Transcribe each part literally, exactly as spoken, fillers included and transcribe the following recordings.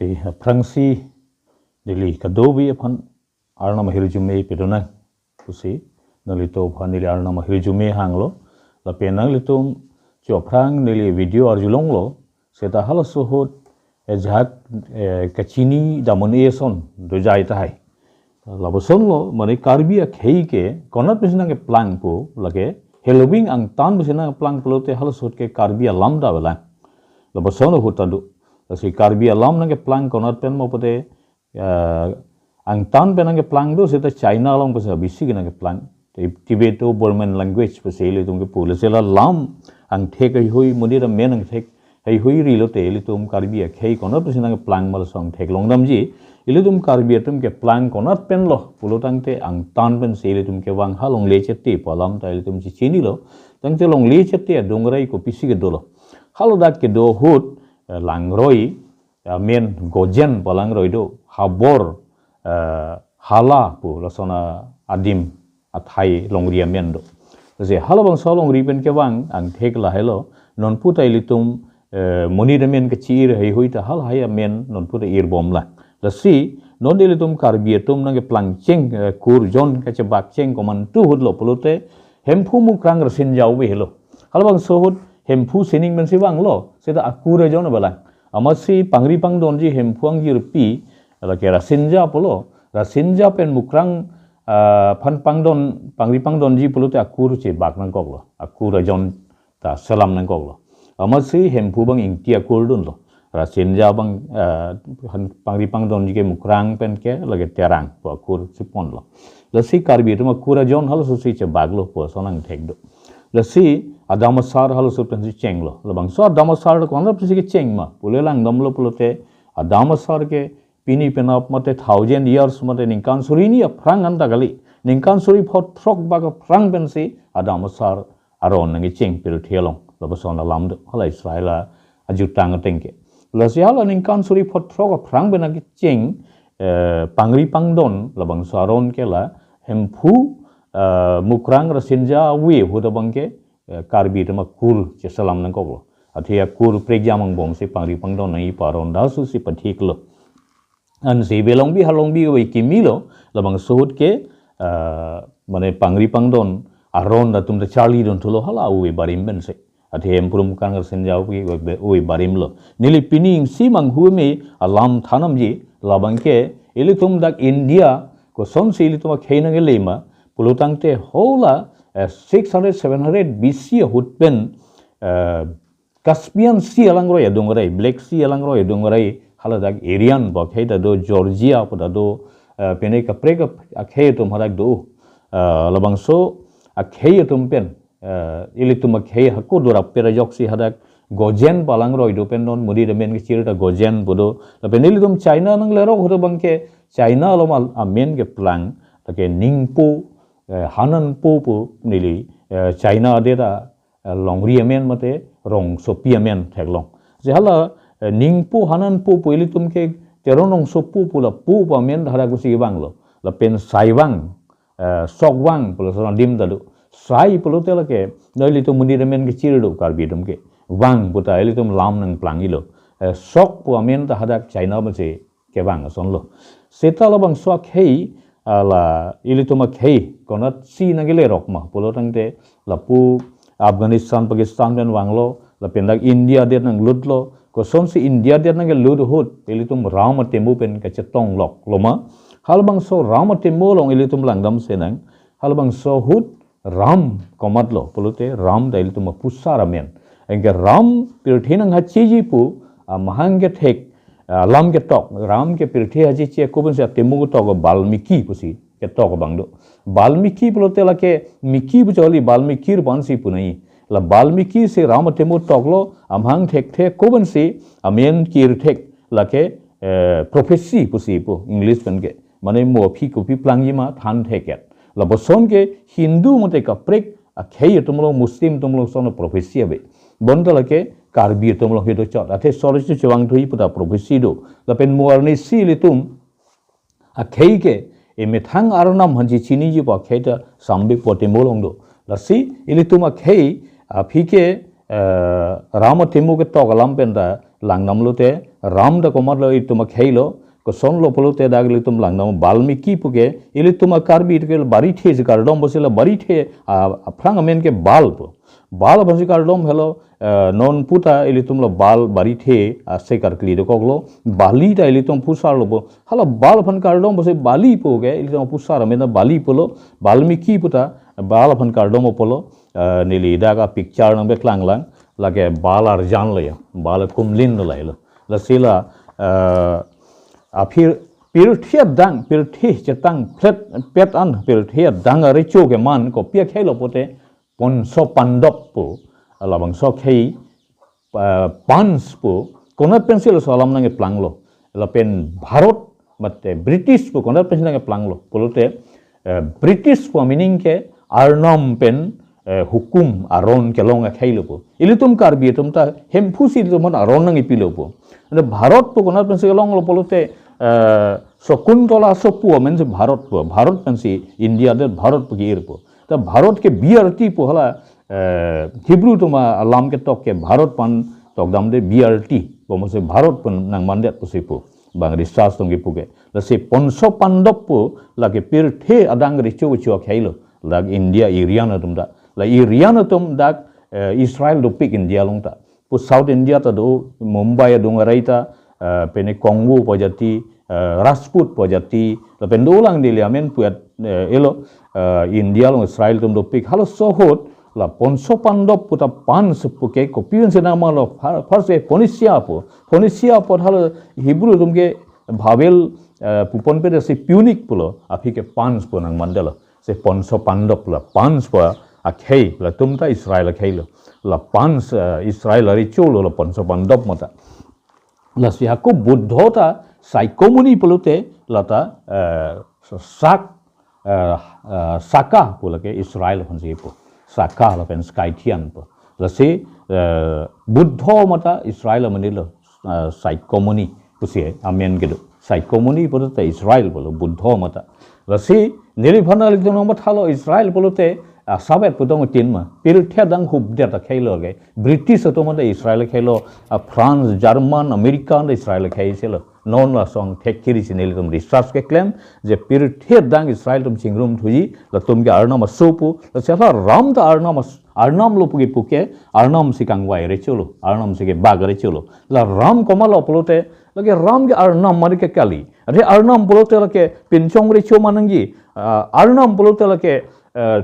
Te aphrangsi neli kadokave aphan Arnam ahirjume pedonang pusi nanglitum aphan neli Arnam ahirjume hanglo. Lapen nanglitum cho aphrang neli video arjulonglo, seta halaso ahut ajahak, eh, kachini damon eson dojai tahai. Labasonlo, mane Karbi akhei ke konat pensi nangkeplang pu, lake heloving angtan pensi nangkeplang pulote halaso ahut ke Karbi alam ta avelang. Labason ahut ta do. Lasi Karbi alam nangkeplang konat pen mo pute, eh, angtan pen nangkeplang do, seta China along pensi bisi ke nangkeplang. Ti-, Tibeto-Burman language pensi ilitum kepu. Lasi la lam angthek heihui, monit amen angthek heihui rilote ilitum Karbi akhei konat pensi nangkeplang ma laso angthek longdamji. Ilitum Karbi atum keplang konat penlo pulotangte angtan pensi ilitum kevang, ha longle chete pu alam ta ilitum chechinilo. Tangte longle chete adung rai kopisi kedolo. Haladak kedo ahut, eh, langroi, eh, amen Gojen pu alangroi do, Habor, eh, Hala pu lason adim athai longri amen do. Lasi halabangso longri pen kevang angthek lahelo, non puta ilitum, eh, monit amen kachi-ir heihui ta halahai amen non puta irbomlang. Lasi non ilitum Karbi atum nangkeplang cheng, eh, kur ajon kachebak cheng komantu ahutlo pulote Hemphu, Mukrang, Rasinja ave helo. Halabangso ahut Hemphu sining pensi vanglo, seta akur ajon avelang. Amatsi pangri pangdonji Hemphu angjirpi, lake Rasinja pulo. Rasinja pen Mukrang, ah, aphan pangdon, pangri pangdonji pulote akur chebak nangkoklo. Akur ajon ta selam nangkoklo. Amatsi Hemphu abang Ingti akur dunlo. Rasinja abang, ah, han pangri pangdonji ke Mukrang pen ke lake Terang pu akur cheponlo. Lasi Karbi atum akur ajon halasosi chebaklo pu ason angthek do. Lasi adam asar halaso pensi chenglo. Labangso adam asar konat pensi kecheng ma pule langdamlo pulote, adam asar ke pini penap mate thousand years mate ningkan suri hini aphrang anta kali. Ningkan suri phongo throk bak aphrang pensi adam asar aron nangkecheng pirthe along. Lapuson alam do, hala Israel ajutang ateng ke. Lasi hala ningkan suri phongo throk aphrang pen nangkecheng, eh, pangri pangdon labangso aron ke la Hemphu, eh, Mukrang, Rasinja ave ahut abang ke, eh, Karbi atum akur cheselam nangkoklo. Athe akur prekjam angbongsi pangri pangdon nangji pu aron dasu si pathiklo. Ansi Belongbi Harlongbi ave kimilo, labangso ahut ke, ah, mane pangri pangdon aron atum ta charlidun thulo hala ave barim pensi. Athe Hemphu, Mukrang, Rasinja ave, ave barimlo. Neli pini isi manghu me alam than damji, labang ke ilitum dak India kosonsi ilitum akhei nangkele ma pulotangte hala, eh, six hundred, seven hundred B C ahut pen, eh, Caspian Sea alangroi adung rai, Black Sea alangroi adung rai, haladak Iran pu akhei ta do, Georgia pu ta do, eh, pine kaprek akhei atum hadak do. Eh, labangso akhei atum pen, eh, ilitum akhei hako do rap pera joksi hadak Gojen pu alangroi do pen non, monit amen kechir ta Gojen pu do. Lapen ilitum China nanglerok ahut abang ke China along al-, amen keplang, lake Ningpo, eh, Hananpo pu neli, eh, China adet a, eh, longri amen mate rongsopi amen theklong. Si hala, eh, Ningpo Hananpo pu ilitum ke Teron Rongsopo pu lapu pu amen hadak pusi vanglo. Lapen Saiwang, eh, Sokwang pu lason adim ta do. Sai pulote lake, non ilitum monit amen kechir do Karbi atum ke. Wang pu ta ilitum lam nangplangji lo. Eh, Sok pu amen ta hadak China pensi kevang asonlo. Seta labangso akhei, ah, la ilitum akhei konatsi nangkelerok ma pulotangte lapu Afghanistan, Pakistan pen vanglo, lapen dak India adet nanglutlo, kosonsi India adet nangkelut ahut ilitum Ram atemo pen kachetongloklo ma. Halabangso Ram atemo along ilitum langdam senang, halabangso ahut Ram komatlo pulote Ram ta ilitum apusar amen. Anke Ram pirthe nanghachiji pu amahang kethek, ah, lam ketok, Ram ke pirthe hachiche ko pensi atemo ketok Balmiki pusi ketok abang do. Balmiki pulote lake Miki pu choli, Balmiki ru pensi pu nai. La Balmiki si Ram atemo toklo, amahang thekthe ko pensi amen kirthek lake, eh, prophecy pusi pu English pen ke. Mane mo aphi kopi plangji ma than theket. Lapuson ke Hindu mate kaprek akhei atum along, Muslim atum along son prophecy ave. Bonta lake Karbi atum along he dochot. Athe sorocho chevang thuji pu ta prophecy do. Lapen mo arnisi ilitum akhei ke emethang arnam aphansi chiniji pu akhei ta Sambik pu atemo along do. Lasi ilitum akhei aphi ke, eh, Ram atemo ketok alam pen ta langdamlote Ram ta komatlo itum akhei lo, kosonlo pulote dak ilitum langdam Balmiki puke, ilitum a Karbi ke Barithe si kardom pusi la Barithe, a, aphrang amen ke Bal pu. Bal aphan si kardom helo, eh, non puta ilitum lo Bal Barithe, a, se karkli dokoklo, Bali ta ilitum phusarlo pu. Hala Bal aphan kardom pusi Bali puke, ilitum phusar amen ta Bali pulo, Balmiki puta, Bal aphan kardom pulo, eh, neli dak a picture nangpeklang lang, lake Bal arjan lo ya, Bal kumlin lo lahelo. Lasi la, eh, aphir pirthe adang, pirthe chetang plet pet an, pirthe adang arecho keman kopi akhei lo pulote, Ponso Pandop pu, labangso akhei, eh, Pans pu, konat pensi laso alam nangkeplanglo. Lapen Bharot mate British pu, konat pensi nangkeplanglo pulote, eh, British pu meaning ke Arnam pen, eh, hukum aron kelong akhei lo pu. Ilitum Karbi atum ta Hemphu si ilitum aphan aron nangkepilo pu. Ante Bharot pu konat pensi kelonglo pulote, eh, Shakuntala asopo amen si Bharot pu. Bharot pensi India det Bharot pu ke-ir pu. Ta Bharot ke B R T pu hala, eh, Hebrew atum alam ketok ke Bharot pen tokdamde B R T, bomose Bharot pen nangmandet pusi pu. Bang research atum kepu ke. Lasi Ponso Pandop pu lake pirthe adang recho kecho akhei lo. Dak India Aryan atum ta. La Aryan atum dak, eh, Israel dopik India along ta. Pu South India ta do, Mumbai adung arai ta, eh, pene Kongo pu ajati, eh, Rajput pu ajati, lapen dolang neli amen puet, eh, elo, eh, India along Israel atum dopik. Halaso ahut, la Ponso Pandop puta Pans puke kopi pensi nangmanlo, pha-, pharse Phoenicia pu. Phoenicia pu hala Hebrew atum ke Babel, eh, pu ponpe si Punic pulo, aphi ke Pans pu nangmandetlo. Si Ponso Pandop la Pans pu akhei, latum ta Israel akhei lo. La Pans, eh, Israel arecho lo, la Ponso Pandop mata. Lasi hako Buddho ta Shakyamuni pulote lata, eh, Sak, eh, eh, Saka pu lake Israel aphan si pu. Saka lapen Scythian pu. Lasi, eh, Buddho mata Israel amen lo, eh, Shakyamuni pusi amen kedo. Shakyamuni pulote Israel pulo, Buddho mata. Lasi neliphan ilitum nangmathalo Israel pulote, ah, sabet pu tong tin ma. Pirthe adang hupdet akhei lo ke. British atum ta Israel akhei lo, ah, France, German, America ta Israel akhei si lo. Non lason thek kiri si nelitum research keklem, je pirthe adang Israel atum chingrum thuji, latum ke Arnam aso pu, lasi hala Ram ta Arnam as-, Arnam lo puke puke, Arnam si kangvai recho lo, Arnam si kebak recho lo. La Ram komatlo pulote, lake Ram ke Arnam mari ke kali. Ante Arnam pulote lake pinchong recho ma nangji, ah, Arnam pulote lake, eh,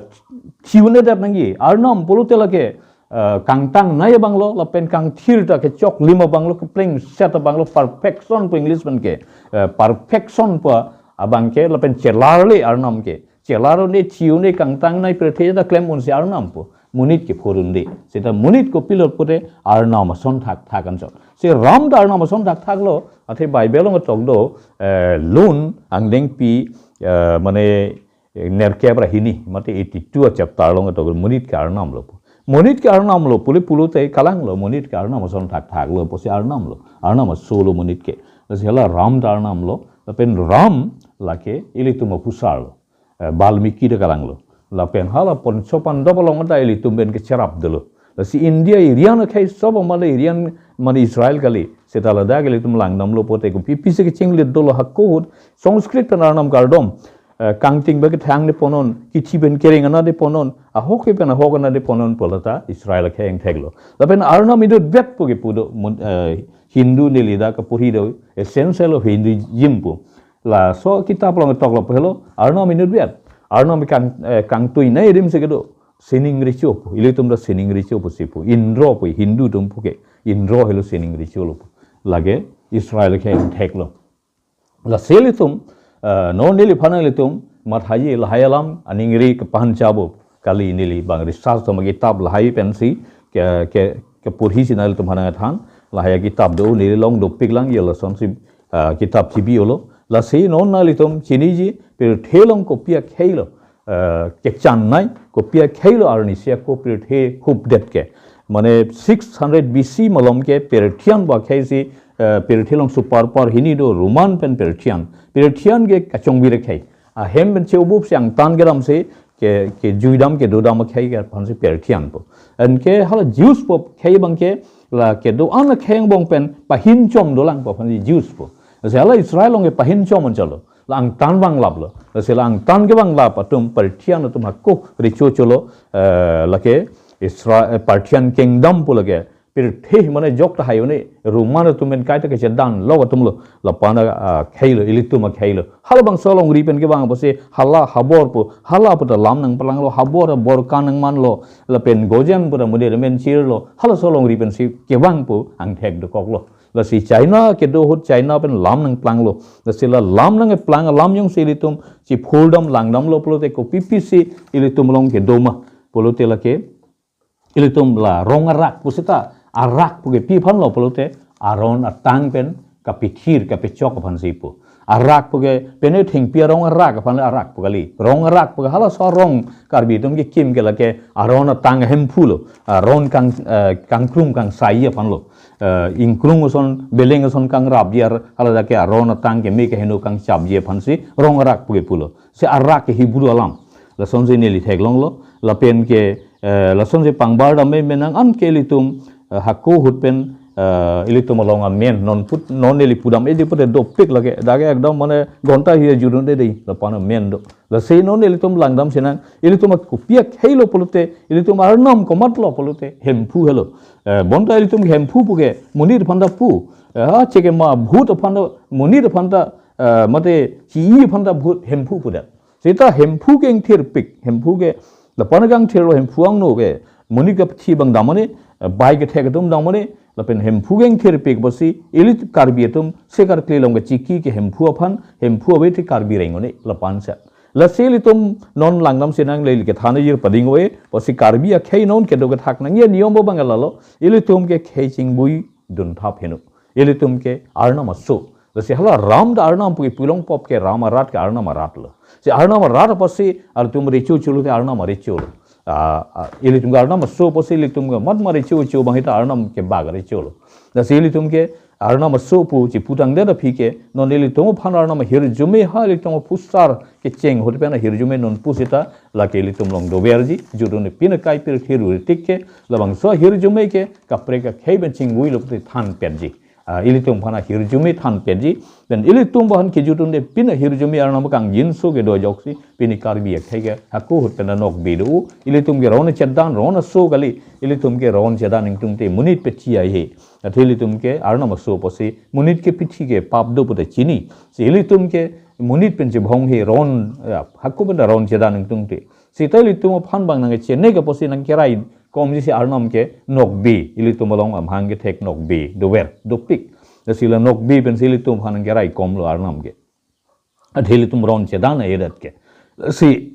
thiune det nangji, Arnam pulote lake, eh, kangtangnei abanglo, lapen kangthir ta kechoklim abanglo, keplengset abanglo, perfection pu English pen ke, eh, perfection pu abang ke, lapen chelarle Arnam ke. Chelarle, thiune, kangtangnei, pirthe ta klem unsi Arnam pu. Monit ke phurunde. Seta monit kopilo pulote Arnam ason thakthak anchot. Si Ram ta Arnam ason thakthak lo, athe Bible along tokdo, eh, Lun angdengpi, eh, mane, eh, nerkep ra hini, mate eighty-two a chapter along tokdo monit ke Arnam lo pu. Monit ke Arnam lo, pule pulote kalanglo, monit ke Arnam ason thakthak lo, pusi Arnam lo. Arnam aso lo monit ke. Lasi hala Ram ta Arnam lo, lapen Ram lake ilitum aphusar lo. Eh, Balmiki ta kalanglo. Lapen hala Ponso Pandop along ta ilitum pen kecherap dolo. Lasi India Aryan akhei sob male Aryan mane Israel kali. Seta ladak ilitum langdamlo pulote kopi pisi kechinglit dolo hako ahut. Sanskrit pen Arnam kardom. Eh, kangting ba kethang de ponon, kithi pen kereng ana de ponon, ahok ke pen ahok ana de ponon pu lata Israel akhei angthek lo. Lapen Arnam inutvet pu kepu do mun, eh, Hindu neli dak kapuri do, Essential of Hinduism pu. Laso kitab along toklo pu helo, Arnam inutvet. Arnam kang, eh, kangtuinei adim si kedo. Sining recho pu. Ilitum ta sining recho pusi pu. Indro pu, Hindu atum puke. Indro helo sining recho lo pu. Lake Israel akhei angthek lo. Lasi ilitum, eh, non neliphan ilitum, mathaji lahai alam, aningri kepanchabo. Kali neli bang research atum kitab lahai pensi, ke, ke, kepurhi si nanglitum aphan nangthan, lahai kitab do, neli along dopik lang, ye lason si, eh, kitab chibi-olo. Lasi non nanglitum, chiniji, pirthe along kopi akhei lo, eh, kechannei, kopi akhei lo arnisi ako pirthe hupdet ke. Mane six hundred B C malom ke Persian pu akhei si, eh, pirthe along superpower hini do Roman pen Persian. Persian ke kachongvir akhei. Ahem pen che-obup si angtan kedam si ke, kejuidam kedodam akhei ke aphan si Persian pu. Anke hala Jews pu akhei abang ke, La kedo-an akhei angbong pen pahin chom dolang pu aphan Jews pu. Lasi hala Israel along ke pahin chom anchotlo. La angtan vanglaplo. Lasi la angtan kevanglap atum Parthian atum hako recho cholo, eh, lake Israel, eh, Parthian kingdom pu lake. Pirthe mane jok tahai un-e Roman atum pen kaita kechedan lo atumlo. Lapen, ah, kheilo, ilitum akheilo. Halabangso alongri pen kevang apotsi hala Habor pu, hala pu ta lam nangplanglo, Habor abor kan nangmanlo, lapen Gojen pu ta monit amen chirlo, halaso alongri pensi kevang pu angthek dokoklo. Lasi China kedo ahut China pen lam nangplanglo. Lasi la lam nangplang alam jongsi ilitum chiphurdam langdamlo pulote kopi pisi ilitum along kedo ma pulote lake ilitum la rong arak pu seta, arak pu ke pi aphanlo pulote aron atang pen kapithir kapechok aphansi pu. Arak pu ke pine thengpi arong arak aphan arak pu kali. Rong arak pu ke halaso arong Karbi atum kekim ke lake aron atang ahemphu lo. Aron kang, eh, kangkrung kangsai aphanlo. Eh, ingkrung ason, beleng ason kangrapji ar, hala dak ke aron atang keme keheno kangchapji aphansi rong arak pu ke pulo. Si arak ke Hebrew alam. Lasonsi neli theklonglo, lapen ke, eh, lasonsi pangbar dam-e menang an ke ilitum, eh, hako ahut pen, eh, ilitum along amen non put, non neli pudam-e di pute dopik lake, dak ke ekdom mane ghonta hi ajurun de dei, lapen amen do. Lasi non ilitum langdam sinang, ilitum kopi akheilo pulote, ilitum arnam komatlo pulote, Hemphu helo. Eh, bonta ilitum Hemphu pu ke, monit aphan ta pu, eh, ha cheke ma bhut aphan ta, monit aphan ta, eh, mate chi-i aphan ta bhut Hemphu pudet. Seta Hemphu ke ingthirpik, Hemphu ke lapen kangthirlo Hemphu angno ke, monit kapathi abang dam un-e, eh, bai kethek atum dam un-e, lapen Hemphu ke ingthirpik apotsi, ili Karbi atum, se karkli along kachiki ke Hemphu aphan, Hemphu ave te Karbi reng un-e, lapen set. Lasi ilitum non langdam sinang le kethan ajir pading ave, apotsi Karbi akhei non kedo kethak nangji aniyom abang lalo, ilitum ke khei chingbui dunthap heno. Ilitum ke arnam aso. Lasi hala Ram ta arnam pu ke pulong pop ke Ram arat ke arnam arat lo. Si arnam arat apotsi ilitum recho cholo te arnam arecho lo. Ah, ah, ilitum ke arnam aso apotsi ilitum ke mat ma recho cho abang hita arnam kebak arecho lo. Lasi ilitum ke arnam aso pu chiputangdet aphi ke non ilitum aphan arnam ahirjume ha ilitum apusar kecheng ahut pen ahirjume non pu seta lake ilitum along doverji, jutun pine kai pirthe ru tik ke, labangso ahirjume ke kaprek akhei pen chingvuilo pute thanpetji. Ah, ilitum aphan ahirjume thanpetji. Lapen ilitum aphan kejutun de pine ahirjume arnam kangjinso kedo ajoksi pine Karbi akhei ke hako ahut pen nokbe do. Ilitum ke ron chedan, ron aso kali. Ilitum ke ron chedan ingtungte monit pethi ai he. Athe ilitum ke arnam aso apotsi monit kepithi ke pap do pute chini. Si ilitum ke monit pen chebhong he ron, ya, hako pen ron chedan ingtungte. Seta ilitum aphan abang nangchenek apotsi nangkerai komji si arnam ke nokbe, ilitum along amahang kethek nokbe dover, dopik. Lasi la nokbe pensi ilitum aphan nangkerai komlo arnam ke. Athe ilitum ron chedan edet ke. Si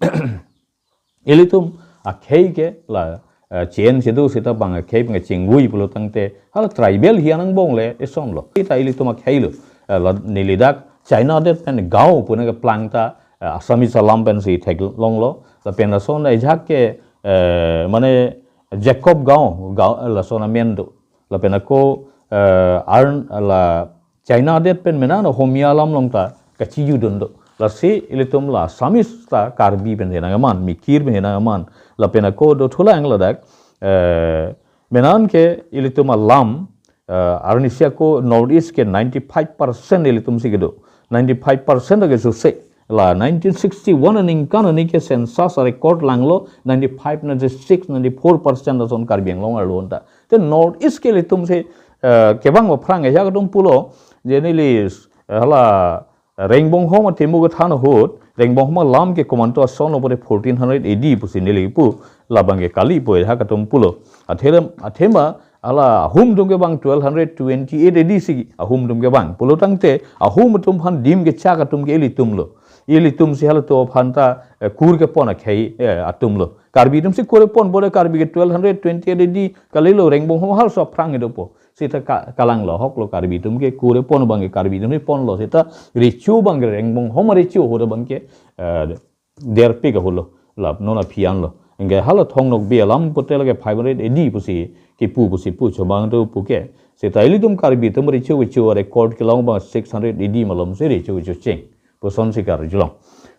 ilitum akhei ke la, eh, chen chedo seta abang akhei pen chingvui pulo tangte, hala tribal hi angbong le isonlo. Seta ilitum akheilo, eh, la neli dak China adet pen gaon pu nangkeplang ta, eh, Assamese alam pensi theklonglo. Lapen lason ajahak ke, eh, mane Jacob gaon, gaon, eh, lason amen do. Lapen ako, eh, arn la China adet pen mena na Homia alam along ta kachijudun do. Lasi ilitum la Assamese ta Karbi pen henang aman, Mikir pen henang aman. Lapen ako do thulang ladak, eh, menan ke ilitum alam, eh, arnisi ako North East ke ninety-five percent ilitum si kedo. Ninety-five percent ke suse. La nineteen sixty-one aningkan ani ke census record langlo, ninety-five, ninety-six, ninety-four percent ason Karbi Anglong arlo ta. Te North East ke ilitum si, eh, kevang aphrang ajahak atum pulo, je neli, eh, hala Rengbonghom atemu kethan ahut, Rengbonghom alam ke komantu asonlo pute fourteen hundred A D pusi neli pu, labang ke kali pu ajahak atum pulo. Athe, athema, hala Ahum atum kevang twelve hundred twenty-eight A D si Ahum atum kevang. Pulo tangte, Ahum atum aphan dim kechak atum ke ilitumlo. Ilitum si halatum aphan ta, eh, kur kepon akhei, eh, atumlo. Karbi atum si kur kepon pute Karbi ke twelve hundred twenty-eight A D kalilo Rengbonghom halaso aphrang kedopo. Seta ka-, kalanglo ahoklo Karbi atum ke kur kepon abang ke Karbi atum keponlo. Seta recho abang ke Rengbonghom recho ahut abang ke, eh, derpik ahutlo. La non aphi anlo. Anke hala Thong Nokbe alam pute lake five hundred A D pusi kipu pusi pu chobang do puke. Seta ilitum Karbi atum recho kecho record kelong abang six hundred A D malom si recho kecho cheng. Puson si karjulong.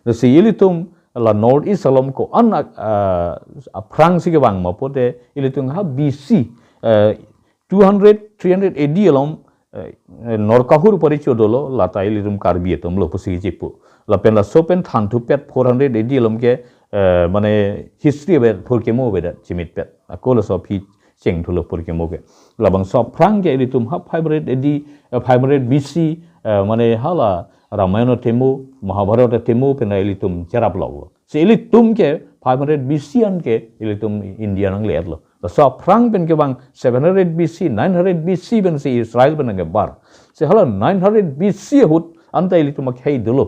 Lasi ilitum la North East along ko-an, ah, aphrang si kevang ma pute ilitum ha B C, eh, two hundred, three hundred A D along, eh, eh, Norkahur pari chodolo, lata ilitum Karbi atumlo pusi chipu. Lapen laso pen thanthu pet four hundred A D along ke, eh, mane history ave phurkimo avedet chimit pet. Ako laso aphi chengthulo phurkimo ke. Labangso aphrang ke ilitum ha five hundred A D, eh, five hundred B C, eh, mane hala Ramayana athema, Mahabharata athema pen ilitum cherap loklo. Si ilitum ke five hundred B C an ke ilitum India nangledetlo. Laso aphrang pen kevang seven hundred B C, nine hundred B C pensi Israel pen nangkebar. Si hala nine hundred B C ahut anta ilitum akhei dolo.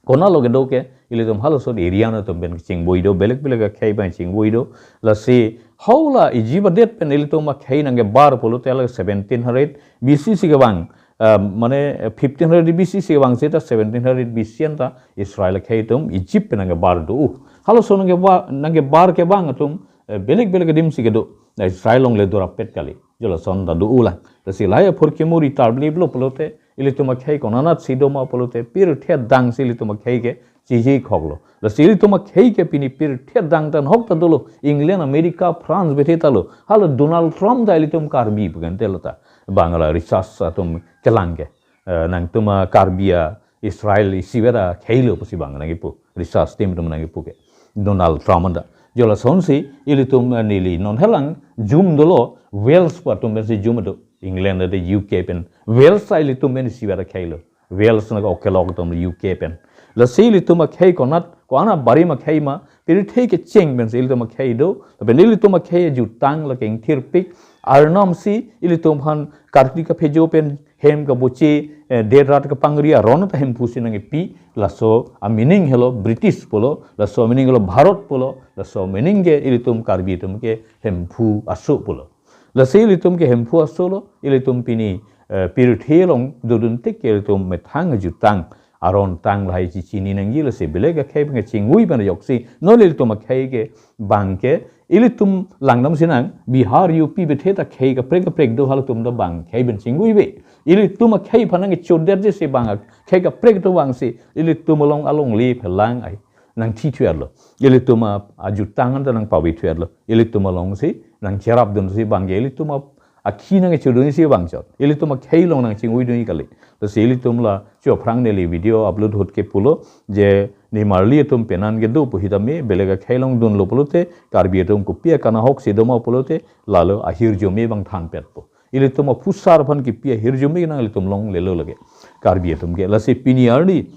Konatlo kedo ke, ilitum halaso area atum pen kachingvoi do, belek belek akhei pen chingvoi do. Lasi hala Egypt adet pen ilitum akhei nangkebar pulote hala seventeen hundred B C si kevang, ah, mane fifteen hundred B C si kevang seta seventeen hundred B C anta Israel akhei atum Egypt pen nangkebar do. Halaso nangkebar, nangkebar kevang atum, eh, belek belek adim si kedo. Na Israel along le dorapet kali. Jo lason ta do-olang. Lasi lahai aphurkimo ri tarbliblo pulote, ilitum akhei konatsi doma pulote, pirthe adang si ilitum akhei ke chiji khoklo. Lasi ilitum akhei ke pini pirthe adang ta nahok ta dolo. England, America, France bethe ta lo. Hala Donald Trump ta ilitum Karbi pu kente lo ta. Bangla research atum kelang ke. Eh, nangtum a-Karbi a-Israel isivet akheilo pusi bang nangkipu. Research team atum nangkipu ke. Donald Trump anta. Jo lasonsi ilitum, eh, neli non helang jum dolo Wales pu atum pensi jum do. England ade U K pen. Wales ta ilitum pen isivet akheilo. Wales nang okelok atum U K pen. Lasi ilitum akhei konat, ko-an abarim akhei ma, pirthe kecheng pensi ilitum akhei do, lapen ilitum akhei ajutang lake ingthirpik, Arnam si ilitum aphan karkli kaphejo pen hem kaboche, eh, det rat kapangri aron ta Hemphu si nangkipi, laso a-meaning helo British pulo, laso a-meaning helo Bharat pulo, laso a-meaning ke ilitum Karbi atum ke Hemphu aso pulo. Lasi ilitum ke Hemphu aso lo, ilitum pini, eh, pirthe along dodun tik ke ilitum methang ajutang, aron tang lahai chichini nangji lasi belek akhei pen kachingvoi pen ajoksi, non ilitum akhei ke bang ke, ilitum langdam sinang, Bihar, U P bethe ta khei kaprek kaprek do halatum ta bang khei pen chingvoi ave. Ilitum akhei aphan nangkechodet jesi bang akhei kaprek do vangsi, ilitum along alongle phelang ai nangthi thuerlo. Ilitum a, ajutang anta nangpave thuerlo. Ilitum alongsi nangcherap dunsi bang ke ilitum a, akhi nangkechodunsi bang chot. Ilitum akhei along nangchingvoi dunji kali. Lasi ilitum la cho aphrang neli video upload ahut ke pulo je nimarli atum penan kedo pu hitame belek akhei along dunlo pulote Karbi atum kopi akanahoksi doma pulote lalo ahirjume bang thanpetpo. Ilitum aphusar aphan kipi ahirjume nang ilitum longlelo lake. Karbi atum ke lasi pini arni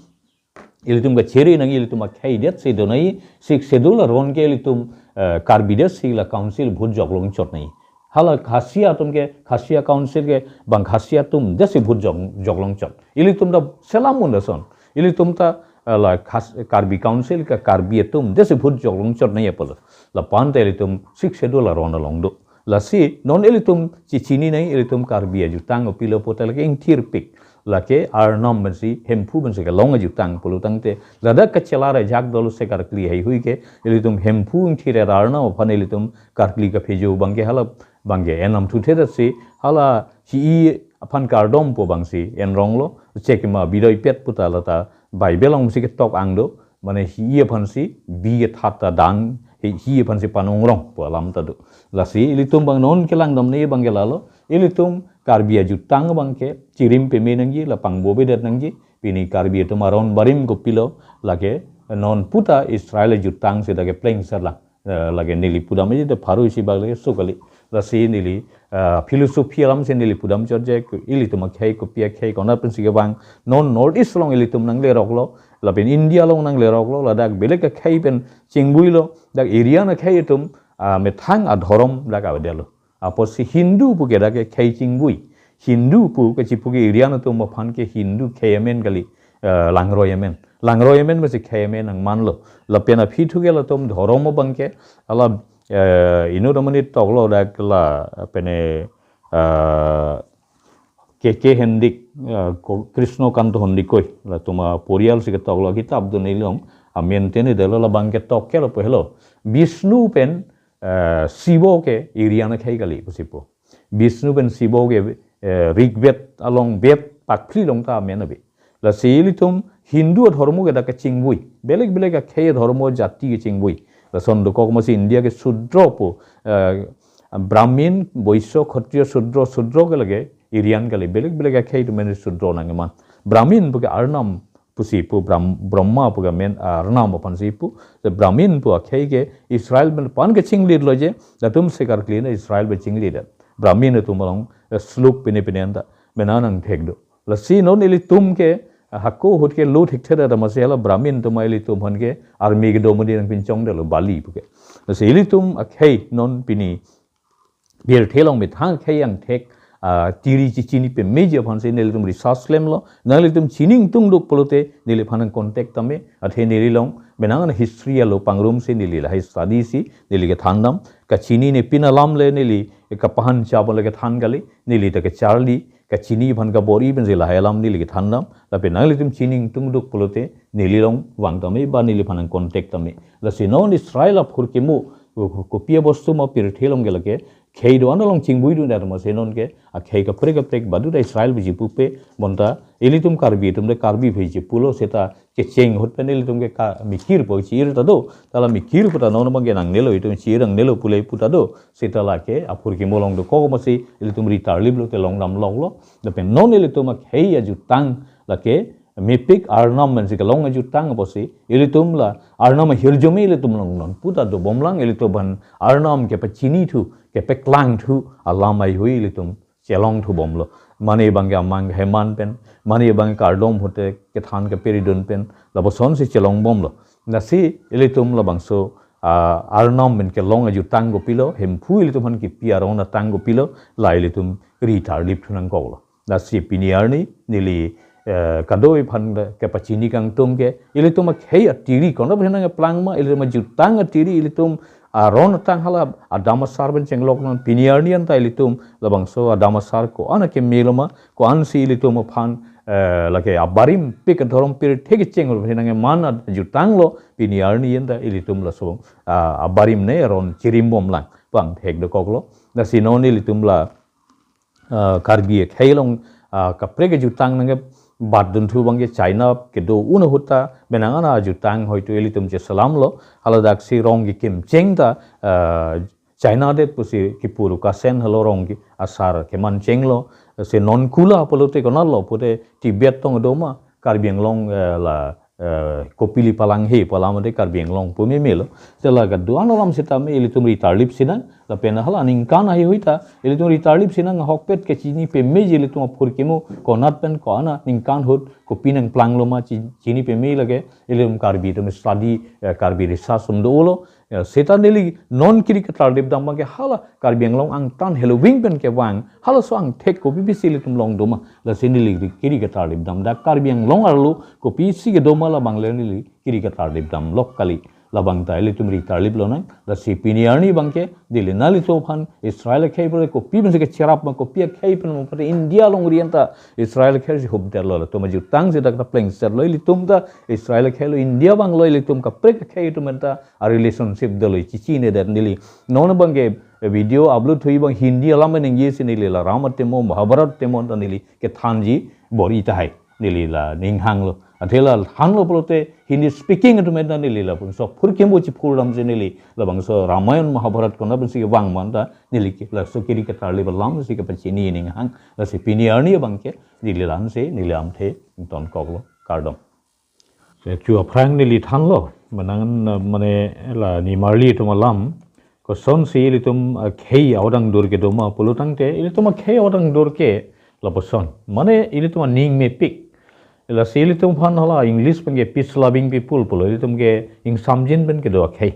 ilitum kachere nang ilitum akhei detsi donai, Sixth Schedule aron ke ilitum, eh, Karbi detsi la council vote joklong chot nai. Hala Khasia atum ke, Khasia council ke bang Khasia atum detsi vote jok, joklong chot. Ilitum ta selam un lason. Ilitum ta, eh, la Khas-, Karbi council ke Karbi atum detsi vote joklong chot nai apot. Lapu anta ilitum Sixth Schedule aron along do. Lasi non ilitum chichini nai ilitum Karbi ajutang kopilo pulote lake ingthirpik. Lake Arnam pensi Hemphu pensi kelong ajutang pulo tangte ladak kachelar ajak dolo se karkli heihui ke ilitum Hemphu ingthir Arnam aphan ilitum karkli kaphejo bang ke hala bang ke enam thuthe si hala hi-i aphan kardom pu bangsi enronglo, chekima bidoipet puta lata Bible alongsi ketok ang do, mane hi-i aphansi bi kethat ta dang, hi, hi aphansi panongrong pu alam ta do. Lasi ilitum bang non kelangdam ne bang ke lalo, ilitum Karbi ajutang bang ke chirim peme nangji, la pangbo bedet nangji, pini Karbi atum aron barim kopilo, lake non puta Israel ajutang seta kepleng serlang. Eh, lake neli pudam aji te pharo isi bak lake so kali. Lasi neli, eh, philosophy alamsi neli pudam chot je, ilitum akhei kopi akhei konat pensi kevang, non North East along ilitum nangleroklo, lapen India along nangleroklo, ladak belek akhei pen chingvoilo, dak Aryan akhei atum, ah, methang adhorom dak avedetlo. Apotsi Hindu pu ke dak ke khei chingvoi. Hindu pu kachipu ke Aryan atum aphan ke Hindu khei amen kali, eh, langroi amen. Langroi amen masi khei amen nangmanlo. Lapen aphi thu ke latum dhorom abang ke, hala, eh, inut amonit toklo dak la, pene, eh, K K Hendik, eh, ko-, Krishna Kanta Hondikoi, latum aporiyal si ketoklo kitab dun ilong, amen tene delo labang ketok ke lo pehlo. Vishnu pen, eh, Shiva ke Aryan akhei kali pusi pu. Vishnu pen Shiva ke, eh, Rig Ved along Ved pakphli along ta amen ave. Lasi ilitum Hindu adhormo ke dak kachingvoi. Belek belek akhei adhormo jati kachingvoi. Lason dokok masi India ke Sudra pu, eh, ah, Brahmin, Boisyo, Khatriyo, Sudro, Sudro ke lake irian kali, belek belek akhei atum amen Sudro nangkeman. Brahmin puke Arnam pusi pu, Brahm-, Brahma puke amen, ah, Arnam aphansi pu. Te Brahmin pu akhei ke Israel amen aphan ke chinglitlo je, latum se karkli na Israel pen chinglit. Brahmin atum along, eh, sluk pine pine anta, mena nangthek do. Lasi non ilitum ke, ah, hako ahut ke lut hekthedet amatsi hala Brahmin atum ilitum aphan ke army kedo modi nangpinchongdetlo Bali puke. Lasi ilitum akhei non pini pirthe along methang akhei angthek, ah, tiri chichini pemeji aphansi nelitum research klemlo. Nanglitum chini ingtungduk pulote neliphan nangcontact tame. Athe neli along mena ngan history alo pangrumsi neli lahai study si neli kethandam. Kachinine pin alam le neli kapahan chapon le kethan kali. Neli ta kacharli, kachini aphan kabor-i pensi lahai alam neli kethandam. Lapen nanglitum chini ingtungduk pulote neli along vang tame ba neliphan nangcontact tame. Lasi non Israel aphurkimo, ko-, kopi abostu ma pirthe along ke lake khei do-an along chingbuidundet amatsi non ke akhei kaprek kaprek baduta Israel pu chipupe, bonta ilitum Karbi atum de Karbi pu chipulo seta kecheng ahut pen ilitum ke ka mikir pu chi-ir ta do, ta la mikir pu ta non abang ke nangnelo, itum chi-ir nangnelo pule pu ta do, seta lake aphurkimo along dokok amatsi ilitum ri tarliplo te longdamloklo. Lapen non ilitum akhei ajutang lake mepik Arnam amen si kelong ajutang apotsi ilitum la Arnam ahirjume ilitum along non pu ta dobomlang. Ilitum aphan Arnam kepachinithu, kepaklangthu alam haihui ilitum chelongthubomlo. Mane abang ke amang heman pen, mane abang ke kardom ahut te kethan keperidun pen, lapusonsi chelongbomlo. Lasi ilitum labangso, ah, Arnam amen kelong ajutang kopilo, Hemphu ilitum aphan kipi aron atang kopilo, la ilitum ri tarlipthu nangkoklo. Lasi pini arni neli, eh, kadoi aphan kepachini kangtung ke, ilitum akhei atiri konat pen nangkeplang ma, ilitum ajutang atiri, ilitum aron atang hala adam asar pen chenglok non. Pini arni anta ilitum labangso adam asar ko-an akemelo ma, ko-ansi ilitum aphan, eh, lake abarim pik adhorom pirthe kecheng pen nangkeman ajutanglo. Pini arni anta ilitum laso, ah, abarim ne aron chirimbomlang pu angthek dokoklo. Lasi non ilitum la, ah, Karbi akhei along, ah, kaprek ajutang nangkebatdunthu abang ke China kedo un ahut ta, mena ngan ajutang hoito ilitum cheselamlo, haladaksi rong kekim cheng ta, ah, China det pusi kipuru kasen halo rong ke asar keman chenglo, se non kula pulote konatlo pute Tibet tong do ma, Karbi Anglong, eh, la, eh, Kopili palanghe pu alam de Karbi Anglong pu memelo. Te la kedo-an alam sitame ilitum ri tarlip sinang, lapen hala ningkan haihui ta ilitum ri tarlip sinang, ahokpet kechini pemeji ilitum aphurkimo konat pen ko-an aningkan ahut kopi nangplanglo ma chi-, chini peme lake ilitum Karbi atum study, eh, Karbi research atum dolo. Eh, seta neli non kiri ketarlipdam abang ke hala Karbi Anglong angtan heloving pen kevang, halaso angthek kopi pisi ilitum along do ma, lasi neli kiri ketarlipdam. Dak Karbi Anglong arlo kopisi kedo ma labang le neli kiri ketarlipdamlok kali. Labang ta ilitum ri tarliplo nang. Lasi pini arni abang ke neli nanglitum aphan Israel akhei pura kopi pensi kecherap ma, kopi akhei pen ma pura India alongri anta Israel akhei si hupdetlo, latum ajutang si dak ta plengsetlo, ilitum ta Israel akheilo, India abanglo, ilitum kaprek akhei atum anta a relationship dolo, chichinedetlo neli. Non abang ke video upload thui abang Hindi alam ningje si neli la Ram athema, Mahabharat athema ta neli kethanji bor-i tahai. Neli la ninghanglo. Athe la thanlo pulote Hindi speaking atum anta neli lapuson aphurkimo chiphurdam si neli labangso Ramayan Mahabharat konat pensi kevang ma anta neli ke laso kiri ketarlip alam si kepachini ninghang. Lasi pini arni abang ke neli la-ansi neli lamthe ingtonkoklo, kardom. Chu aphrang neli thanlo, mena ngan, eh, mane la nimarli atum alam kosonsi ilitum, eh, khei aodang dur kedo ma pulo tangte, ilitum akhei aodang dur ke lapuson. Mane ilitum aning mepik. Lasi ilitum aphan hala English pen ke peace loving people pulo, ilitum ke ingsamjin pen kedo akhei.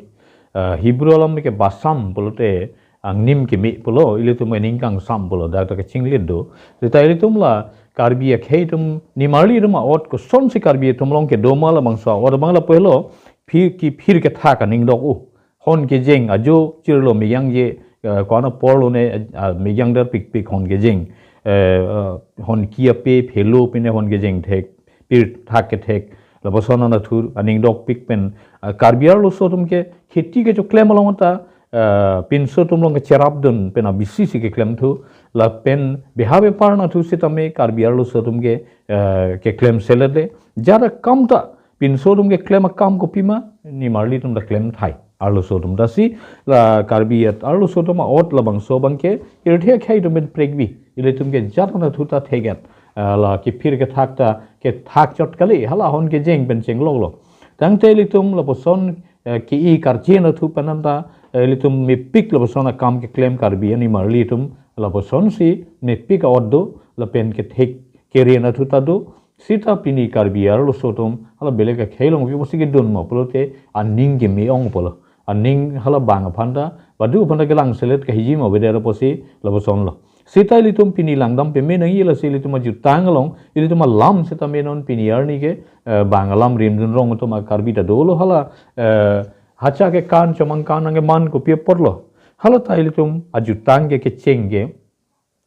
Eh, Hebrew alam ke basam pulote angnim keme pulo, ilitum aning kangsam pulo, dak ta kachinglit do. Seta ilitum la Karbi akhei atum nimarli atum a'ot kosonsi Karbi atum along kedo ma labangso a'ot abang lapu helo, phir ki phir kethak aning dok u. Hon kejeng ajo chirlo meyang je, eh, ko-an aporlo ne, eh, meyang dar pikpik hon kejeng. Eh, eh, hon ki ape phelo pine hon kejeng thek, pirthak kethek. Lapuson anatthu aning dokpik pen, eh, Karbi arloso atum ke kheti kechoklem along ta, eh, pinso atum along kecherapdun pen abisi si keklemthu. Lapen beha bepar anatthu sitame Karbi arloso atum ke, eh, keklemselet le. Jara kam ta pinso atum keklem akam kopi ma, nimarli atum ta klem thai. arloso atum. Lasi la Karbi at arloso atum a'ot labangso abangke, pirthe akhei atum pen prekbi, ilitum ke jat anatthu ta thek-et, ah, la kephir kethak ta kethak chot kali, hala hon kejeng pen chengloklo. Tangte ilitum lapuson, eh, ke-i karje anatthu pen anta, eh, ilitum mepik lapuson akam keklem Karbi animarli atum lapusonsi mepik a'ot do, lapen kethek kere anatthu ta do. Sita pini Karbi arloso atum hala belek akhei along pi pusi kedun ma pulote aning keme-ong pulo. Aning hala bang aphan ta, badu aphan ta kelang selet kahiji ma beda pusi lapusonlo. Sita ilitum pini langdam peme nangji, lasi ilitum ajutang along, ilitum alam sita menon pini arni ke, eh, bang alam rimdun rong atum a Karbi ta dolo hala, eh, hacha kekan, chomang kan nangkeman kopi apotlo. Hala ta ilitum ajutang ke kecheng ke,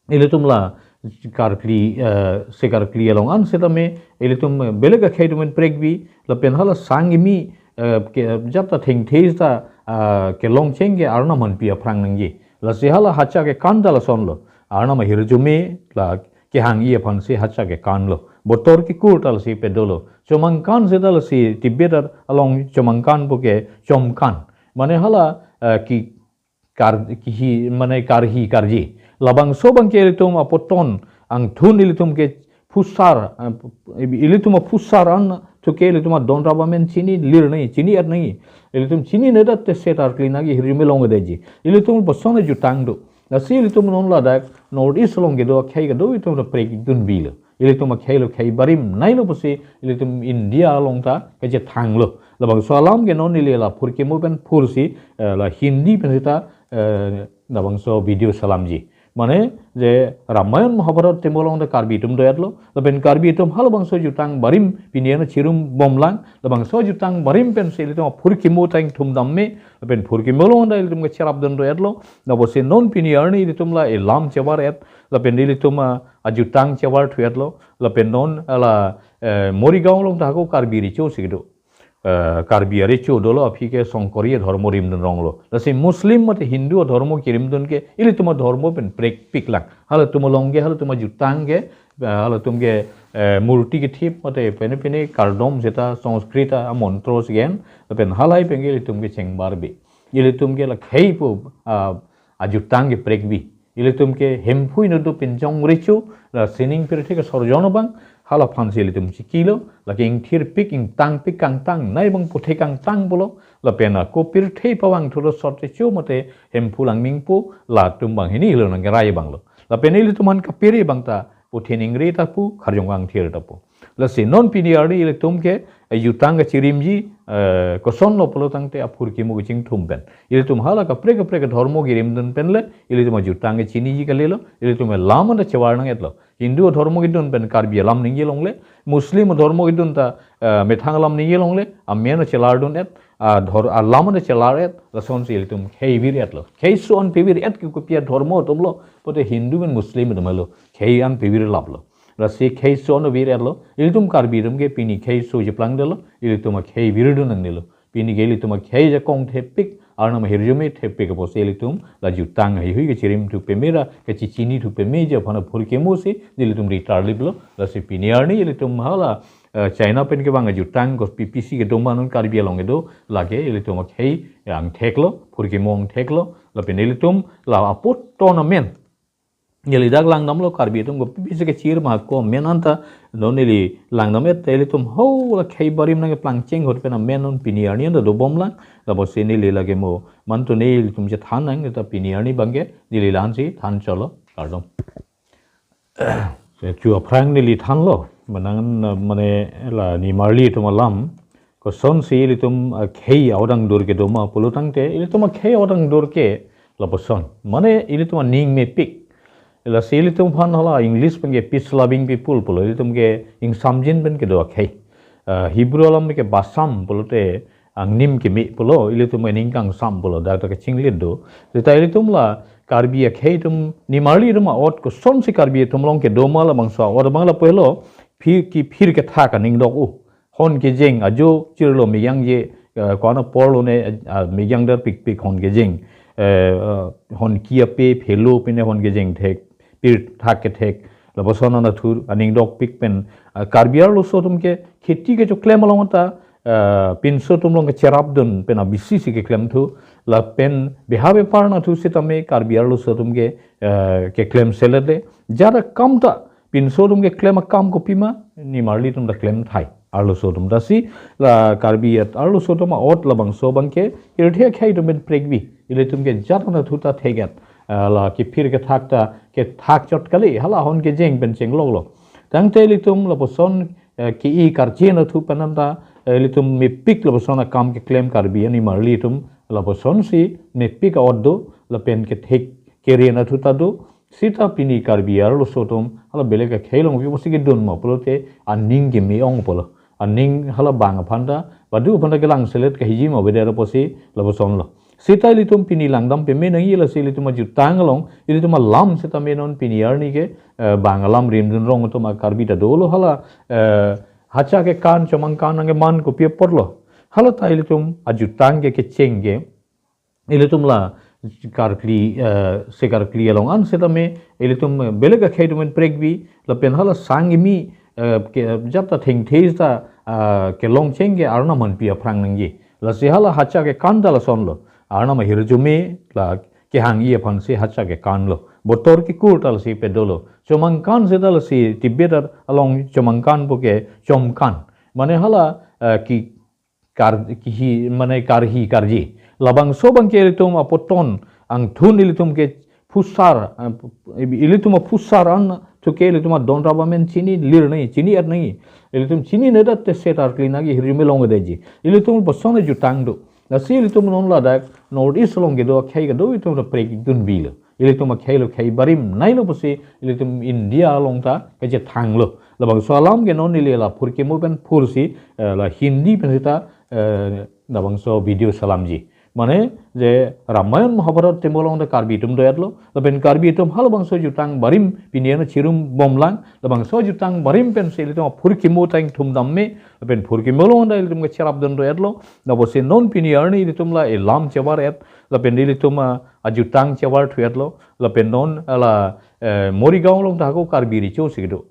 ilitum la karkli, eh, se karkli along an setame, ilitum, eh, belek akhei atum pen prekbi, lapen hala sang kimi, eh, ke, jat ta thengthe ta, ah, kelong cheng ke Arnam aphan pi aphrang nangji. Lasi hala hacha kekan ta lasonlo. Arnam ahirjume la kehang-i aphansi hacha kekanlo. Botor kekur ta lasi pedolo. Chomang kan sita lasi Tibet along chomang kan puke chomkan. Mane hala, eh, ki kar, kihi, mane karhi karji. Labangso abangke ilitum apoton angthun ilitum ke phusar, eh, ilitum aphusar anatthu ke ilitum adon rap amen chinilir nangji, chini-et nangji. Ilitum chininedet te se karkli nangji hirjume longledetji. Ilitum lapuson ajutang do. Lasi ilitum non ladak North East along kedo akhei kedo ilitum ta prekdunbilo. Ilitum akhei lo khei barim nailo pusi ilitum India along ta kachethanglo. Labangso alam ke non ili la phurkimo pen phursi, eh, la Hindi pen sita, eh, labangso video selamji. Mane je Ramayan Mahabharat atum along ta Karbi atum do-etlo, lapen Karbi atum halabangso jutang barim pini arni chirumbomlang, labangso jutang barim pensi ilitum aphurkimo ta ingthum dam me, lapen phurkimo along ta ilitum kecherapdun do-etlo, lapusi non pini arni ilitum la elam chevar-et, lapen ilitum a ajutang chevar thu-etlo, lapen non hala, eh, Morigaon along ta hako Karbi recho si kedo. Eh, Karbi arecho dolo, aphi ke Songkori adhormo rimdun ronglo. Lasi Muslim mate Hindu adhormo kirimdun ke ilitum adhormo pen prekpiklang. Halatum along ke, halatum ajutang ke, eh, halatum ke, eh, murti kethip mate pene pene kardom seta Sanskrit amontro si gen, lapen halahei pen ke ilitum ke chengbarbe. Ilitum ke la khei pu, ah, ajutang keprekbi. Ilitum ke Hemphu inut do pinchong recho, la sining pirthe ke sorjon abang, hala aphansi ilitum chikilo, lake ingthirpik, ingtangpik, kangtangnei abang puthe kangtang pulo, lapen ako pirthe pavang thulo sot recho mate Hemphu Langmingpo, latum banghini lo nangkerai abanglo. Lapen ilitum aphan kapiri abang ta, puthe ningri ta pu, kharjong kangthir ta pu. Lasi non pini arni ilitum ke, eh, jutang kachirimji, eh, kosonlo pulo tangte aphurkimo kachingthum pen. Ilitum hala kaprek kaprek adhormo kirimdun pen le, ilitum ajutang kachiniji kalilo, ilitum alam anta chevar nang-etlo. Hindu adhormo kedun pen Karbi alam ningje longle, Muslim adhormo kedun ta, eh, methang alam ningje longle, amen chelardun-et, adhor, alam anta chelar-et, lasonsi ilitum khei vir-etlo. Khei so-an pevir-et ke kopi adhormo atumlo, pote Hindu pen Muslim atumlo. Khei an pevir laplo. Lasi khei so-an vir-etlo. Ilitum Karbi atum ke pini khei so cheplangdetlo. Ilitum akhei virdun nangnelo. Pini ke ilitum akhei jakong thepik, Arnam ahirjume thepik apotsi ilitum la jutang heihui kachirim thu peme ra, kachichini thu pemeji aphan aphurkimo si, ilitum ritarliplo. Lasi pini arni ilitum hala, eh, China pen kevang ajutang ko P P C kedo ma non Karbi along kedo, lake ilitum akhei angtheklo, phurkimo angtheklo, lapen ilitum la apoton amen neli dak langdamlo, Karbi atum ko P P C kechir ma ko amen anta, non neli langdam-et te ilitum ho la khei barim nangkeplang cheng ahut pen amen non pini arni anta dobomlang, lapusi neli lake mo mantu nelitum chethan nang, ta pini arni abangke neli la-ansi than cholo, kardom. Chu aphrang neli thanlo, manang, mane la nimarli atum alam, kosonsi ilitum akhei aodang dur kedo ma pulo tangte, ilitum akhei aodang dur ke lapuson. Mane ilitum aning mepik. Lasi ilitum aphan hala English pen ke peace loving people pulo, ilitum ke ingsamjin pen kedo akhei. Ah, Hebrew alam ke basam pulote angnim keme pulo, ilitum aning kangsam pulo, dak ta kachinglit do. Seta ilitum la Karbi akhei atum nimarli atum a'ot kosonsi Karbi atum along kedo ma labangso a'ot abang lapu helo, phir kephir kethak aning dok-o. Hon kejeng ajo chirlo meyang je, eh, ko-an aporlo ne, eh, meyang darpikpik hon kejeng. Eh, eh, hon ki ape phelo pine hon kejeng thek, pirthak kethek. Lapuson anatthu aning dokpik pen, eh, Karbi arloso atum ke kheti kechoklem along ta, eh, pinso atum along kecherapdun pen abisi si keklemthu, lapen beha bepar nathu sitame Karbi arloso atum ke, eh, keklem selet le. Jara kam ta pinso atum keklem akam kopima, nimarli atum ta klem thai. Arloso atum ta si, la Karbi at arloso atum a'ot labangso abangke, hirthe akhei atum pen prekbi. Ilitum ke jat nathu ta thek-et. Eh, la kephir kethak ta, kethak chot kali, hala ahon kejeng pen chengloklo. Tangte ilitum lapuson, eh, ke-i karje nathu pen anta, eh, ilitum mepik lapuson akam keklem Karbi animarli atum, lapuson si mepik a'ot do, lapen kethek kere nathu ta do, sita pini Karbi arloso atum, hala belek akhei along pi pusi kedun ma pulote aning keme-ong pulo. Aning hala bang aphan ta, badu aphan ta kelang selet kahiji ma beder pusi lapuson lo. Sita ilitum pini langdam peme nangji lasi ilitum ajutang along, ilitum alam sitame non pini arni ke, eh, bang alam rimdun rong atum a Karbi ta dolo hala, eh, hacha kekan, chomang kan nangkeman kopi apotlo. Hala ta ilitum ajutang ke kecheng ke, ilitum la karkli, eh, se karkli along an sitame, ilitum, eh, belek akhei atum pen prekbi, lapen hala sang kimi, eh, ke, jat ta thengthe ta, ah, kelong cheng ke Arnam manpi aphrang nangji. Lasi hala hacha kekan ta lasonlo. Arnam ahirjume la kehang-i aphan si hacha kekan lo. Botor kekur ta lasi pedolo. Chomang kan sita lasi Tibet along chomang kan puke chomkan. Mane hala, eh, ke kar, kehi, mane karhi karji. Labangso abangke ilitum apoton angthun ilitum ke phusar, eh, ilitum aphusar an thuke ilitum adon rap amen chinilir nangji, chini-et nangji. Ilitum chininedet te se karkli nangji hirjume longledetji. Ilitum lapuson ajutang do. Lasi ilitum non ladak North East along kedo akhei kedo ilitum ta prekdunbilo. Ilitum akhei lo khei barim nailo pusi ilitum India along ta kachethanglo. Labangso alam ke non ili la phurkimo pen phursi, eh, la Hindi pen sita, eh, labangso video selamji. Mane je Ramayan Mahabharat atum along ta Karbi atum do-etlo, lapen Karbi atum halabangso jutang barim pini arni chirum bomlang, labangso jutang barim pensi ilitum aphurkimo ta ingthum dam me, lapen phurkimo along ta ilitum kecherapdun do-etlo, lapusi non pini arni ilitum la elam chevar-et, lapen ilitum a, ajutang chevar thu-etlo, lapen non hala, eh, Morigaon along ta hako Karbi recho si kedo.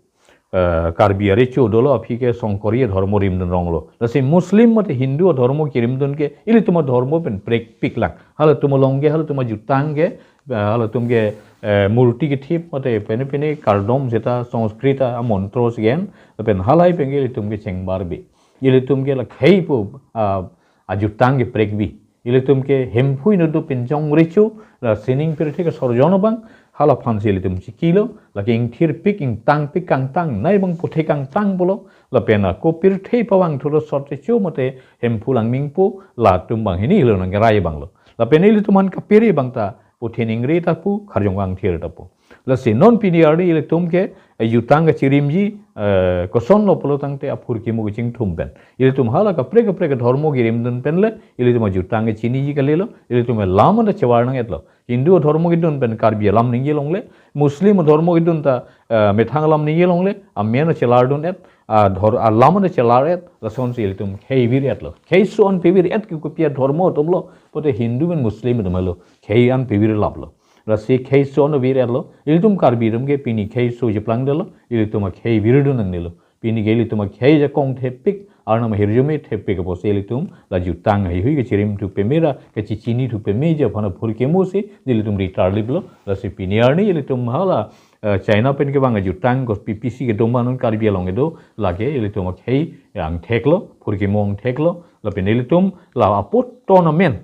Eh, Karbi arecho dolo aphi ke Songkori adhormo rimdun ronglo. Lasi Muslim mate Hindu adhormo kirimdun ke ilitum adhormo pen prekpik lang. Halatum along ke, halatum ajutang ke, eh, halatum ke, eh, murti kethip mate pene pene kardom seta Sanskrit amontro si gen, lapen halahei pen ke ilitum ke chengbarbi. Ilitum ke la khei pu, ah, ajutang ke prekbi. Ilitum ke Hemphu inut do pinjong recho, la sining pirthe ke sorjon abang, halaphan si ilitum chikilo, lake ingthirpik, ingtangpik, kangtangnei abang puthe kangtang pulo, lapen ako pirthe pavang thulo sot recho mate Hemphu Langmingpo, latum banghini lo nangrai abanglo. Lapen ilitum aphan kapiri abang ta, puthe ningri ta pu, kharjong kangthir ta pu. Lasi non pini arni ilitum ke, eh, jutang kechirimji, eh, kosonlo pulo tangte aphurkimo kechingthum pen. Ilitum hala kaprek kaprek adhormo kirimdun pen le, ilitum ajutang kechiniji kalilo, ilitum alam anta chevar nang-etlo. Hindu adhormo kedun pen Karbi alam ningje longle, Muslim adhormo kedun ta, eh, methang alam ningje longle, amen chelardun-et, adhor-, alam anta chelar-et, lasonsi ilitum khei vir-etlo. Khei so-an pevir-et ke kopi adhormo atumlo, pote Hindu pen Muslim atumlo, khei an pevir laplo. Lasi khei so-an vir-etlo, ilitum Karbi atum ke pini khei so cheplangdetlo, ilitum akhei virdun nangnelo. Pini ke ilitum akhei ajakong thepik, Arnam ahirjume thepik apotsi ilitum la jutang heihui kechirim thu peme ra, kechechini thu pemeji aphan aphurkimo si, ilitum ritarliplo, lasi pini arni ilitum hala, eh, China pen kevang ajutang ko P P C kedom anon Karbi along kedo, lake ilitum akhei angtheklo, phurkimo angtheklo, lapen ilitum la apoton amen.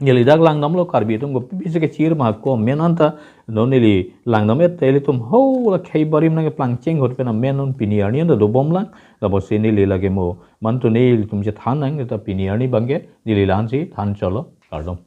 Neli dak langdamlo Karbi atum ko P P C kechir ma ko amen anta non neli langdam-et te ilitum ho la khei barim nangkeplang chenghot pen amen non pini arni anta dobomlang, lapusi neli lake mo mantu nelitum chethan nang ta pini arni abangke neli la-ansi than cholo kardom.